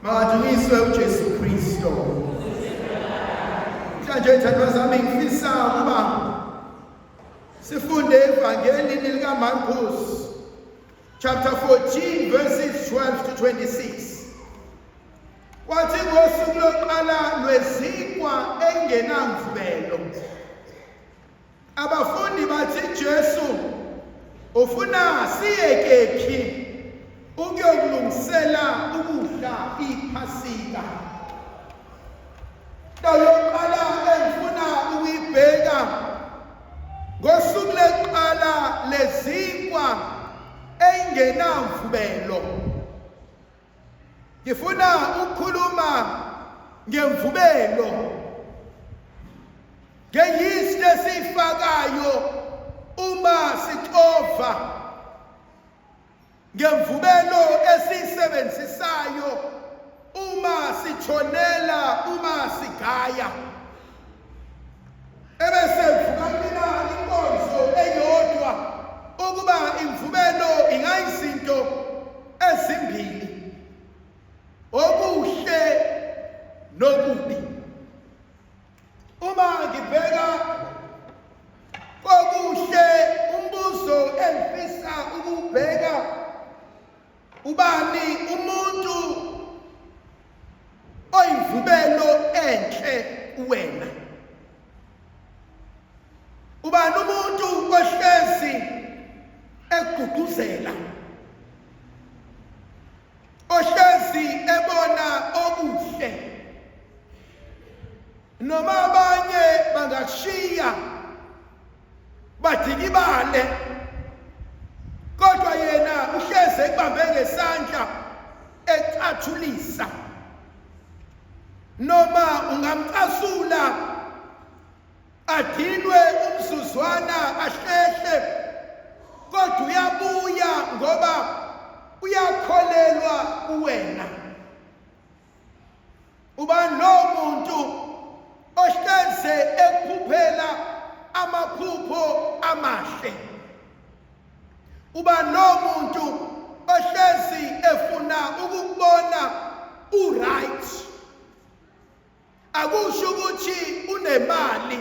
Makadunyiswe uJesu Kristo. Mhlanje ithandwa zami ngifisa ukuba sifunde evangelini likaMarkus chapter 14 verses 12 to 26. Kwathi ngosuku lokuqala lwezinkwa engenamvubelo Abafundi bathi Jesu ufuna siye kephi ukuyokulungisela ukudla iPhasika. Indawo yokuqala engifuna ukuyibheka ngosuku lokuqala lezinkwa eyingenamvubelo. Ngifuna ukukhuluma ngemvubelo ngeyeast esiyifakayo uma sixova ngemvubelo esiyisebenzisayo uma sithonela uma sigaya ebese vuka mina inkonzo eyodwa ukuba imvubelo ingayizinto ezimbili okuhle nokubi uma ngibheka kokuhle umbuzo engifisa ukubheka ubani umuntu oyimvubelo enhle kuwena ubani umuntu ohlezi egqugquzela ohlezi ebona okuhle noma abanye bangashiya badikibale kodwa yena uhleze ekubambe ngesandla ecathulisa noma ungamcasula adinwe umzuzwana ahlehle kodwa uyabuya ngoba uyakholelwa kuwena Ubani lowo muntu ohleze ekuphuphela amaphupho amahle? Ubani lowo muntu ohlezi efuna ukukubona uright? Akusho ukuthi unemali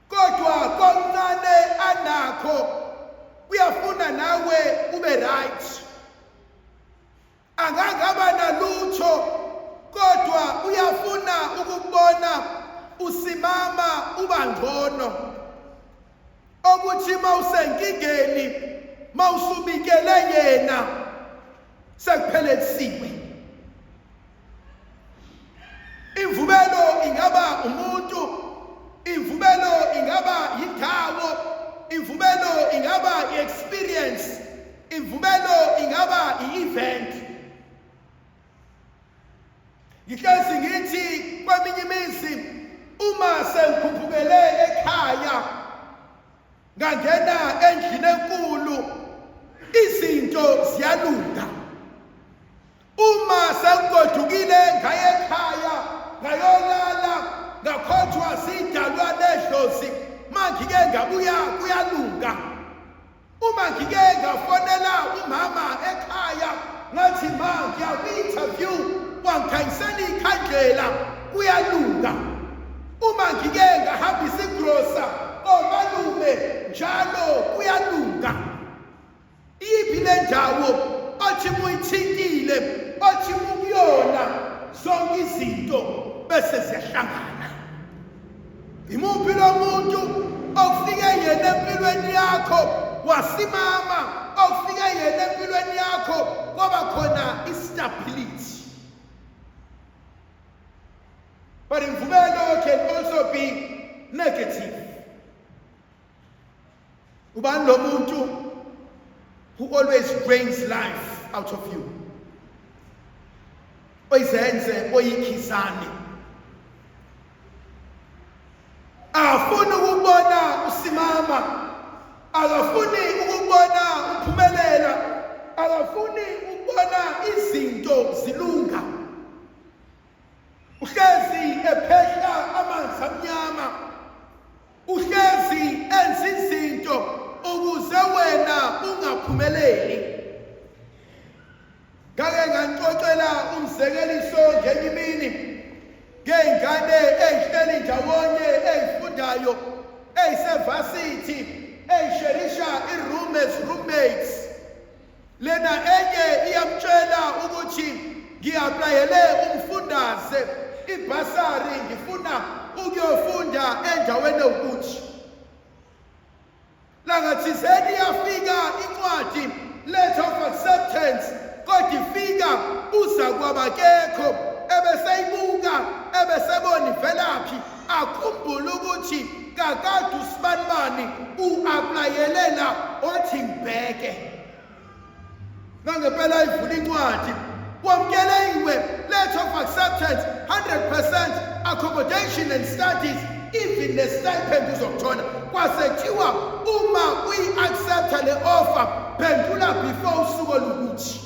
kodwa kokuncane anakho uyafuna nawe ube right. Angangaba nalutho kodwa uyafuna ukubona usimama uba ngcono. Okuthi mawusenkingeni mawusubikele yena sekuphelelisiwe. Imvubelo ingaba umuntu, imvubelo ingaba yindawo, imvubelo ingaba i-experience, imvubelo ingaba i-event. Ngihlezi ngithi kweminye imizi uma sengikhuphukele ekhaya ngangena endlini enkulu izinto ziyalunga. Uma sengigodukile ngaye ekhaya ngayolala ngakhothwa sidalwa nedlozi mangike ngabuya kuyalunga uma ngike ngafonela umama ekhaya ngathi ma ngiya kwi-interview wangikhanyisela ikhandlela kuyalunga uma ngike ngahambisa igrosa omalume njalo kuyalunga Iyiphi le ndawo othi muyithintile othi mukuyona zonke izinto bese ziyahlangana? Imuphi lo muntu okufike yena empilweni yakho wasimama, okufike yena empilweni yakho kwaba khona istability? But imvubelo can also be negative. Ubani lo muntu who always drains life out of you? Oyizenze oyikhizane. Akafuni ukubona usimama, akafuni ukubona uphumelela, akafuni ukubona izinto zilunga. Uhlezi ephehla amanzi amnyama. Uhlezi enza izinto ukuze wena ungaphumeleli. Ngake nganixoxela umzekelo. ezifundayo eyisevasithi eyisherisha i-room as roommates. Lena enye iyamtshela ukuthi ngiaplayele umfundaze ibhasari ngifuna ukuyofunda endaweni ewukuthi. Langathizeni iyafika incwadi letter of acceptance kodwa ifika uza kwabakekho ebeseyibuka ebesebona ivelaphi akhumbule ukuthi kakade usibanibani u-aplayele la othi ngibheke nangempela ivula incwadi wamukeliwe letter of acceptance 100% accommodation and studies even ne-stipend uzokuthola kwase kuthiwa uma uyi-accepta le offer phendula before usuku olukuthi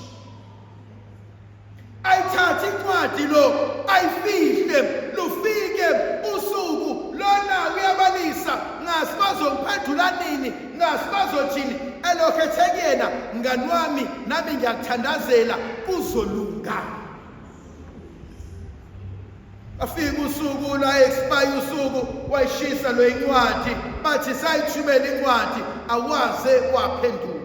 ayithathe incwadi lo ayifihle lufike usuku lona uyabalisa ngasi bazongiphendula nini ngasi bazothini elokhu ethe kuyena mngani wami nami ngiyakuthandazela kuzolunga afika usuku la expire usuku wayishisa lo incwadi bathi sayithumela incwadi awaze waphendula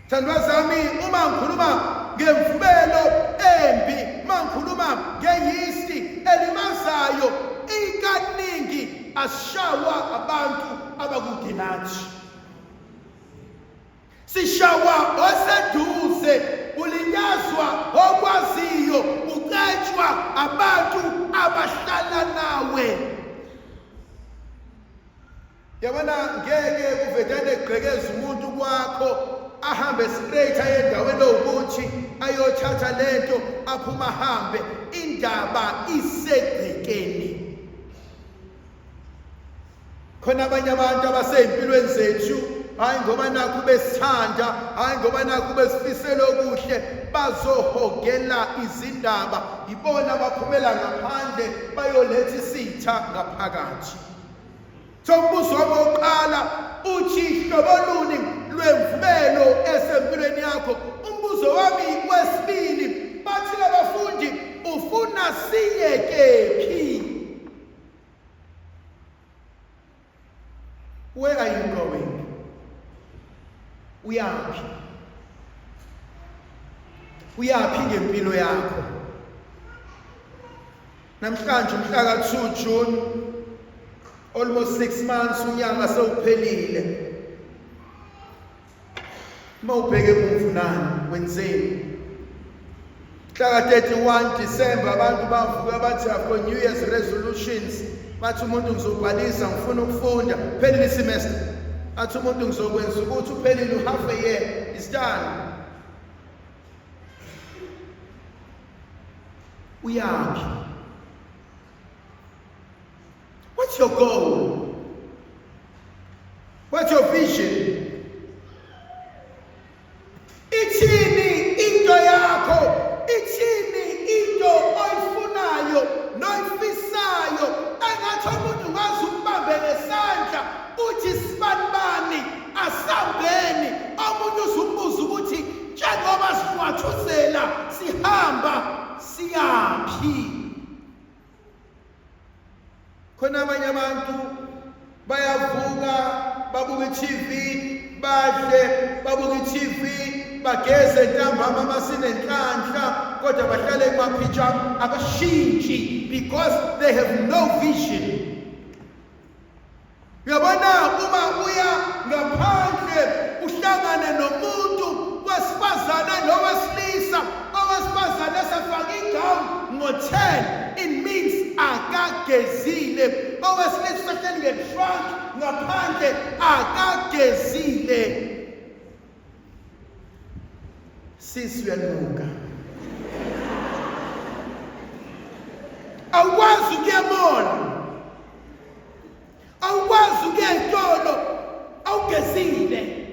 Thandwa zami uma ngikhuluma ngemvubelo embi, uma ngikhuluma ngeyisti elimazayo, ikaningi asishawa abantu abakude nathi. Sishawa oseduze, ulinyazwa okwaziyo, ucetshwa abantu abahlala nawe. Yabona ngeke kuvedane kugqekeza umuntu kwakho ahambe straight aye endaweni ewukuthi ayothatha lento aphuma ahambe indaba isegcekeni khona abanye abantu abasezimpilweni zethu hayi ngoba nakhu besithanda hayi ngoba nakhu besifisela okuhle bazohogela izindaba ibona abaphumela ngaphandle bayoletha isitha ngaphakathi So umbuzo wami wokuqala uthi hlobo luni lwemvubelo esempilweni yakho? Umbuzo wami wesibili bathi labafundi ufuna siye kephi? Where are you going? Uyaphi? Uyaphi ngempilo yakho? Namhlanje umhla ka-2 June almost 6 months unyaka sewuphelile. Uma ubheke emuva nani wenzeni? Mhla ka-31 December abantu bavuka bathi I've got New Year's resolutions. Bathi umuntu ngizobhalisa ngifuna ukufunda phelile isemester. Athi umuntu ngizokwenza ukuthi uphelile half a year is done. Uyaphi? What's your goal? What's your vision? Ithini into yakho? Ithini into oyifunayo noyifisayo? Engathi umuntu ungaze umbambe ngesandla uthi sibanibani asambeni omunye uzumbuza ukuthi njengoba siwathuzela sihamba siyaphi khona abanye abantu bayavuka babuka i-TV badle babuka i-TV bageze ntambama masinenhlanhla kodwa bahlale kumaphijama abashintshi because they have no vision Uyabona uma uya ngaphandle uhlangane nomuntu wesifazane nowesilisa owesifazane esefake igown ngo-10 it means akagezile owesilisa usehleli nge-trunk ngaphandle akagezile Sisi uyanuka. Awukwazi ukuya mall. Awukwazi ukuya etolo awugezile.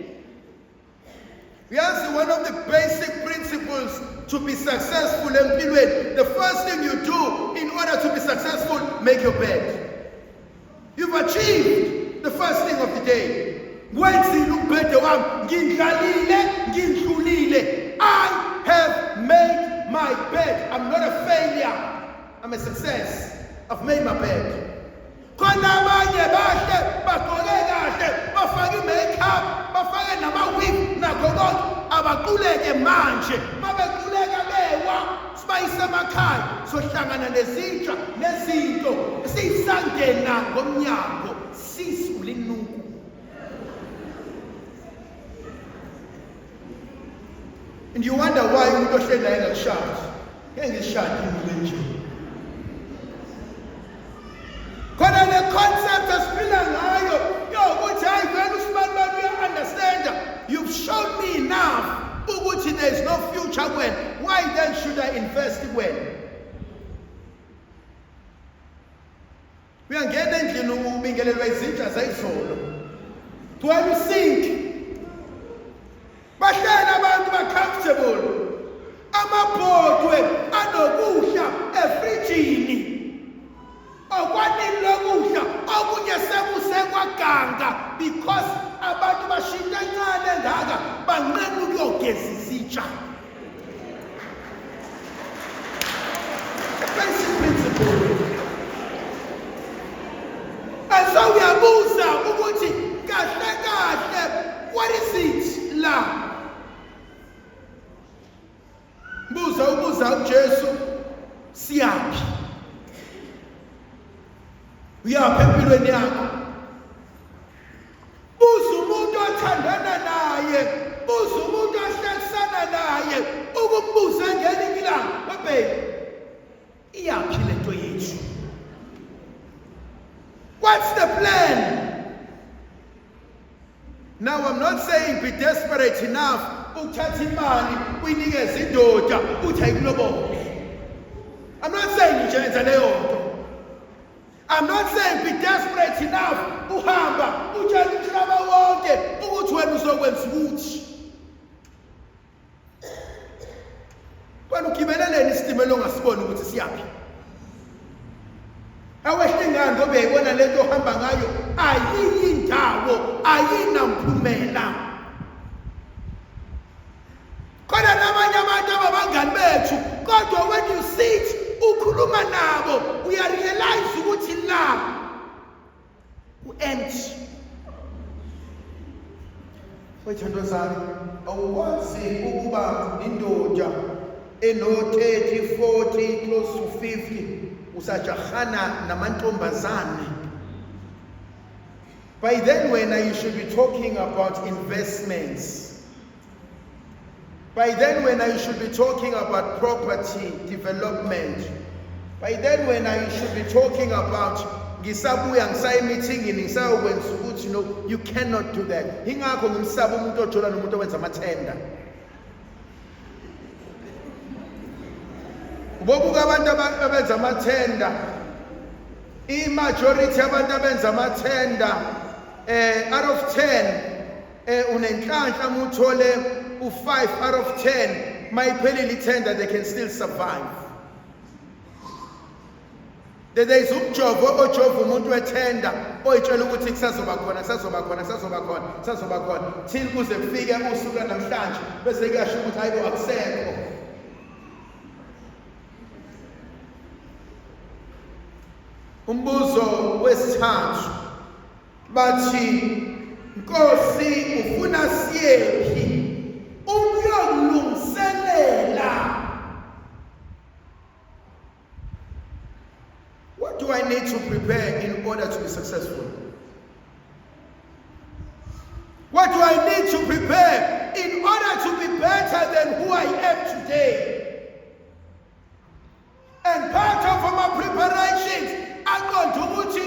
Uyazi one of the basic principles to be successful empilweni the first thing you do in order to be successful make your bed. You've achieved the first thing of the day. Ngiwenzile umbhede wami, ngindlalile, ngindlulile. I have made my bed. I'm not a failure. I'm a success. I've made my bed. Khona abanye bahle bagqoke kahle bafake i-makeup bafake nama-wig nakho konke abaquleke manje mabequleka bewa sibayise emakhaya sohlangana nezintsha nezinto siyisangena ngomnyango sis ulinuku. And you wonder why umuntu ohleli naye engakushadi. Ngeke ngishade inuku enje. Khona le concept esiphila ngayo yokuthi hayi vele usibani bani uya-understanda. You've shown me enough ukuthi there is no future kuwena. Why then should I invest kuwena? Uyangena endlini ubingelelwa izinja zayizolo. Gcwele usinki. Bahleli abantu ba-comfortable. Amabhodwe anokudla efrijini. Okwanini lokudla okunye sekuse kwaganga because abantu bashintsha encane engaka banqena ukuyogeza izitsha. Basic principle. And so uyabuza ukuthi kahle kahle what is it la? Buza ubuza uJesu siyaphi? Uyaphi empilweni yakho? Buza umuntu othandana naye, buza umuntu ohlekisana naye, ukumbuza ngelinye ilanga, webheki, iyaphi lento yethu? What's the plan? Now I'm not saying be desperate enough ukuthatha imali uyinikeze indoda uthi ayikulobole. I'm not saying nje yenza leyo nto. I'm not saying be desperate enough uhamba utshela umhlaba wonke ukuthi wena uzokwenza ukuthi. Wena ugibeleleni isitimela ongasiboni ukuthi siyaphi? Awehli ngani ngoba uyayibona lento ohamba ngayo ayiyi indawo, ayinamphumela. Khona nabanye abantu ababangani bethu kodwa when you sit ukhuluma nabo uyarealize ukuthi la ku-empty. Wethandwa zami, awukwazi ukuba indoda eno-30, 40, close to 50 usajahana namantombazane. By then wena you should be talking about investments. By then wena you should be talking about property development. By then wena you should be talking about ngisabuya ngisaya emithingini ngisayokwenza ukuthi no you cannot do that. Ingakho ngimsaba umuntu ojola nomuntu owenza amathenda. Ubobuka abantu abenza amathenda i-majority abantu abenza amathenda out of 10 unenhlanhla uma uthole u-5 out of 10 mayiphelile ithenda they can still survive. There is umjovo ojova umuntu wethenda oyitshela ukuthi kusazoba khona kusazoba khona kusazoba khona kusazoba khona till kuze kufike usuku namhlanje bese kuyasho ukuthi hayibo akusekho. Umbuzo wesithathu bathi Nkosi ufuna siyephi ukuyolungiselela. What do I need to prepare in order to be successful? What do I need to prepare in order to be better than who I am today? And part of my preparations, aqonda ukuthi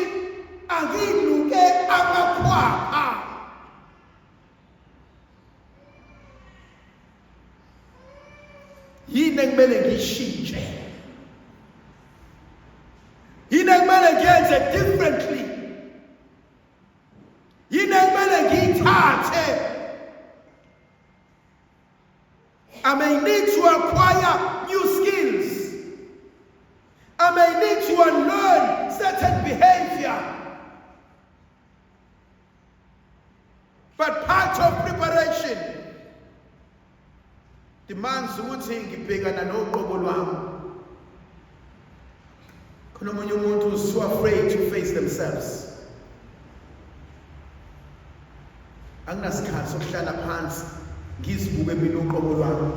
anginuke amakhwapha. Yini ekumele ngiyishintshe? Yini ekumele ngiyenze differently? Yini ekumele ngiyithathe? I may need to acquire new skills. I may need to unlearn certain behavior. But part of preparation demands ukuthi ngibhekana noqobo lwami. Khona omunye umuntu who's so afraid to face themselves. Anginasikhathi sokuhlala phansi ngizibuke mina uqobo lwami.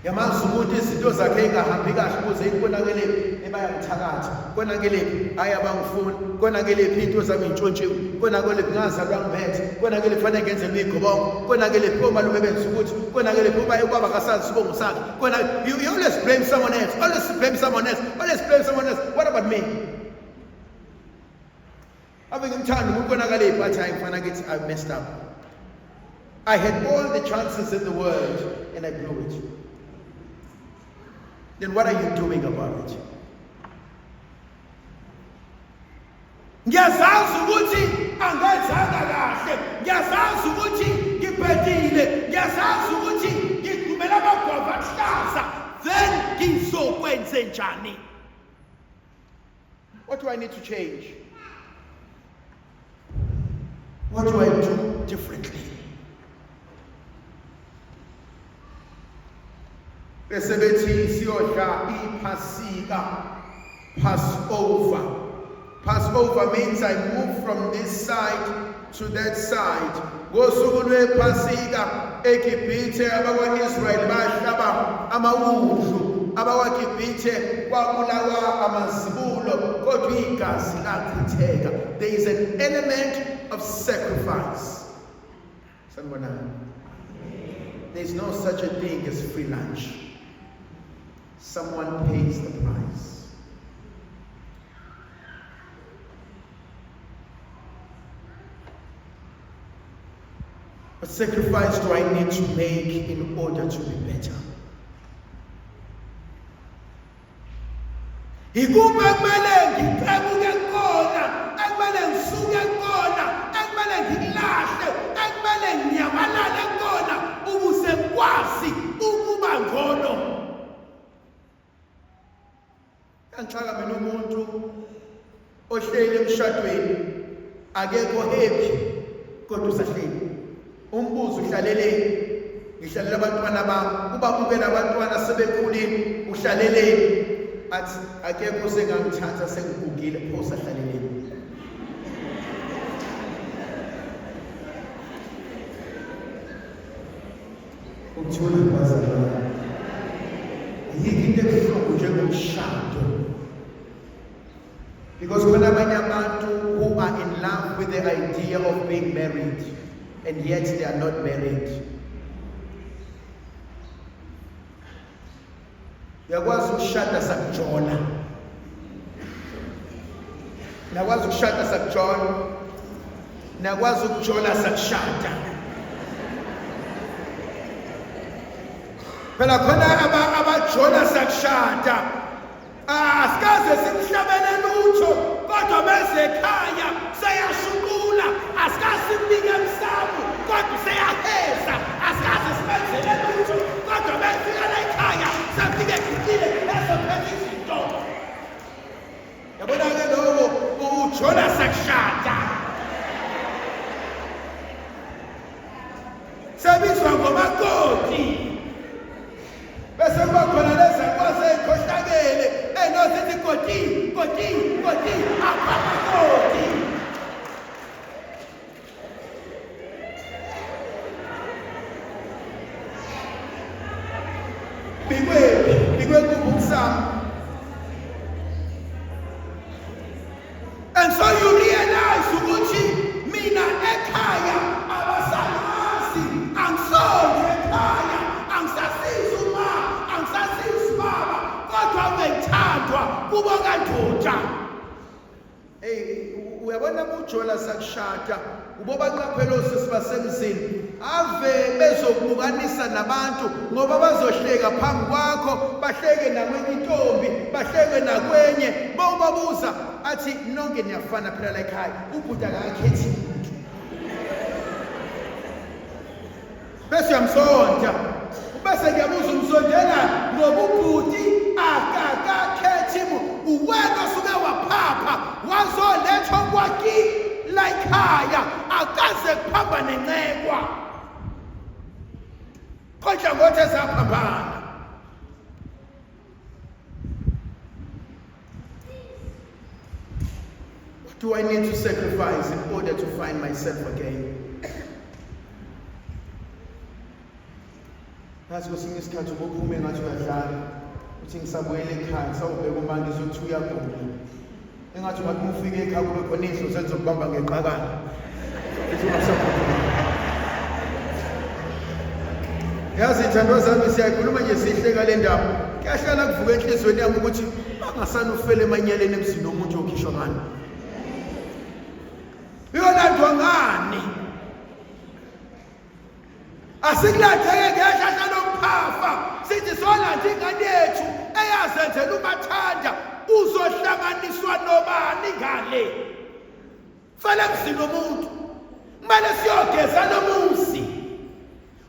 Yamazi umuntu izinto zakhe engahambi kahle ukuze ikonakelephi ebayangithakatha konakelephi hayi abangifuni konakelephi into zami ngintshontshiwe konakelephi ngazalwa ngiphethe konakelephi fanele ngenzelwe igobongo konakelephi omalume benza ukuthi konakelephi uba ubaba kasazi isibongo sakhe kona you always blame someone else, always blame someone else, always blame someone else. What about me? Ave ngimthanda umuntu konakelephi athi hayi mfana kithi I messed up. I had all the chances in the world and I blew it. Then what are you doing about it? Ngiyazazi ukuthi angenzanga kahle, ngiyazazi ukuthi ngibhedile, ngiyazazi ukuthi ngigqumela amagwava aluhlaza, then ngizokwenze njani? What do I need to change? What do I do differently? Bese bethi siyodla iphasika, Passover. Passover means I move from this side to that side. Ngosuku lwePhasika eGibhithe abakwa-Israyeli bahlaba amawundlu, abakwaGibhithe kwabulawa amazibulo, kodwa igazi lachitheka. There is an element of sacrifice. Sanibonani. There is no such a thing as free lunch. Someone pays the price. What sacrifice do I need to make in order to be better? Ikuphi ekumele ngiqebuke kukona, ekumele ngisuke kukona, ekumele ngikulahle, ekumele nginyamalale kukona ukuze ngikwazi ukuba ngcono? Yangixaka mina umuntu ohleli emshadweni akekho happy kodwa usahleli. Umbuzo uhlaleleni? Ngihlalela abantwana bami, ubabukela abantwana sebekhulile, uhlaleleni? Athi akekho sengangithatha sengigugile, pho usahlaleleni? Ukuthula bazalwane. Ayikho into ebuhlungu njengomshado. Because khona abanye abantu who are in love with the idea of being married and yet they are not married. Uyakwazi ukushada sakujola. Nakwazi ukushada sakujola. Nakwazi ukujola sakushada. Phela khona abajola sakushada. Asikaze simhlabele lutho kodwa beze ekhaya seyashuqula. Asikaze simnike emsamo kodwa seyaheza. Asikaze simenzele lutho kodwa befika la ekhaya sefike egugile ezopheka izinto. Yabona-ke lowo ujola sakushada. Sebizwa ngomakoti. Bese kuba khona lezakwazi ey'khohlakele ey'nozithi koti koti koti akwamakoti. Bikwephi? Bikwekuphi umsamo? And so you realize ukuthi mina ekhaya abasangazi, angisonde ekhaya, angisasizi uma, angisasizi baba, kodwa ngiyithandwa kubo kandoda. Hey, uyabona ujola sakushada ubobanqaphela osisi basemzini ave bezokubukanisa nabantu ngoba bazohleka phambi kwakho, bahleke nakwenye intombi, bahleke nakwenye. Bawubabuza athi nonke niyafana phela la ekhaya, ubhuti akakhethi muntu. Bese uyamsonda, bese ngiyabuza umsondela ngoba ubhuti akakakhethi uwena osuke waphapha wazoletha okwaki la ekhaya, akaze kuphambane ncekwa khonhlangothi ezaphambana. Do I need to sacrifice in order to find myself again? Yazi kwesinye isikhathi ubuphume ngathi uyadlala uthi ngisabuyela ekhaya ngisawubheka uma ngizothi uyagula engathi ungathi uma ufike ekhaya kube khona idlozi elizokubamba ngeqakala uthi ungasakhuluma. Yazi ithandwa zami, siyayikhuluma nje sihleka le ndaba, kuyahlala kuvuka enhliziyweni yami ukuthi bangasani ufele emanyaleni emzini womuntu okhishwa ngani, uyolandwa ngani? Asikulandeke ngehlahla lomphafa, sithi solanda ingane yethu eyazenzela umathanda. Uzohlanganiswa nobani ngale? Fela emzini womuntu, kumele siyogeza lo muzi.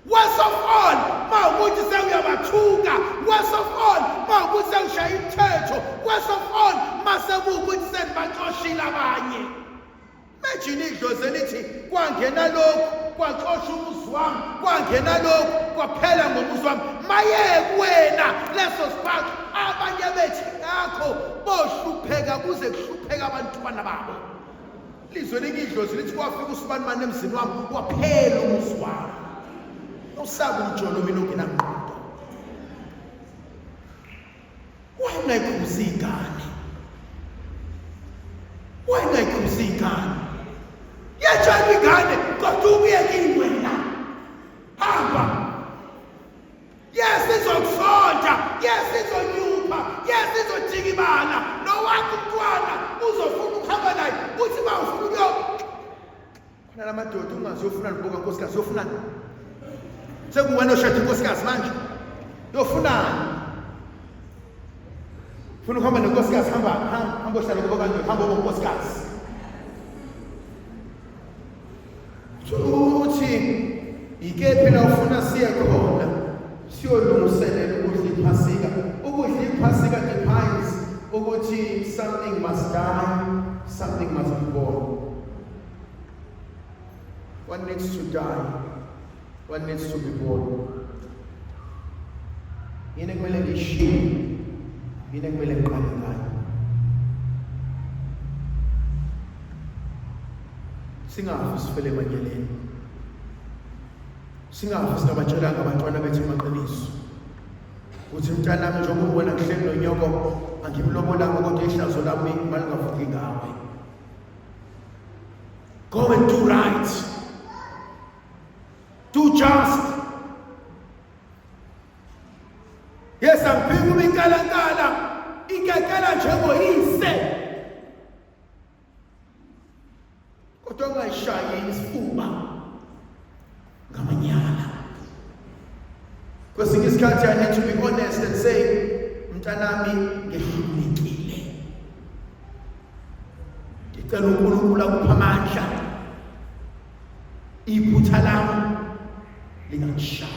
Worst of all, mawukuthi sewuyabathuka. Worst of all, mawukuthi sewushaya imithetho. Worst of all, mase kuwukuthi senibaxoshile abanye. Imagine idlozi elithi kwangena lokhu kwaxosha umuzi wami, kwangena lokhu kwaphela ngomuzi wami. Maye kuwena leso siphaxo. Abanye bethi ngakho bohlupheka kuze kuhlupheka abantwana babo. Lizwe linye idlozi lithi kwafika usibanimane emzini wami waphela umuzi wami. Usaba umjolo mina ongenangqondo. Why ungayikhuzi ingane? Why ungayikhuzi ingane? Yatshalwa ingane kodwa ubuye kimi wena. Hamba. Yes, izokusonta. Yes, izonyupha. Yes, izojikibala. Nowakho umntwana uzofuna ukuhamba naye. Uthi uma ufuna ukuyo khona lamadoda ungazi uyofunani buka nkosikazi uyofunani? Sekuwena oshada inkosikazi manje. Uyofunani? Funa ukuhamba nenkosikazi, hamba hamba hamba ohlala kubo kanje, hamba onkosikazi. Uthi ikephi la ufuna siye khona siyolungiselela ukudla iphasika? Ukudla iphasika defines ukuthi something must die, something must be born. One needs to die, one needs to be born. Yini ekumele ngiyishiye, yini ekumele ngiqale ngayo? Singafi sifele emanyaleni, singafi singabatshelanga abantwana bethu amaqiniso ukuthi mntanami, njengoba ubona ngihleli nonyoko, angimlobolanga, kodwa ihlazo lami malingavuki ngawe. Go and do right, do just. Yes, angiphiki uma inkalankala ikekela njengoyise, kodwa ungayishayi isifuba ngamanyala. Kwesinye isikhathi I need to be honest and say, mntanami, ngehlulekile, ngicela uNkulunkulu akupha amandla, iphutha lami lingakushaya.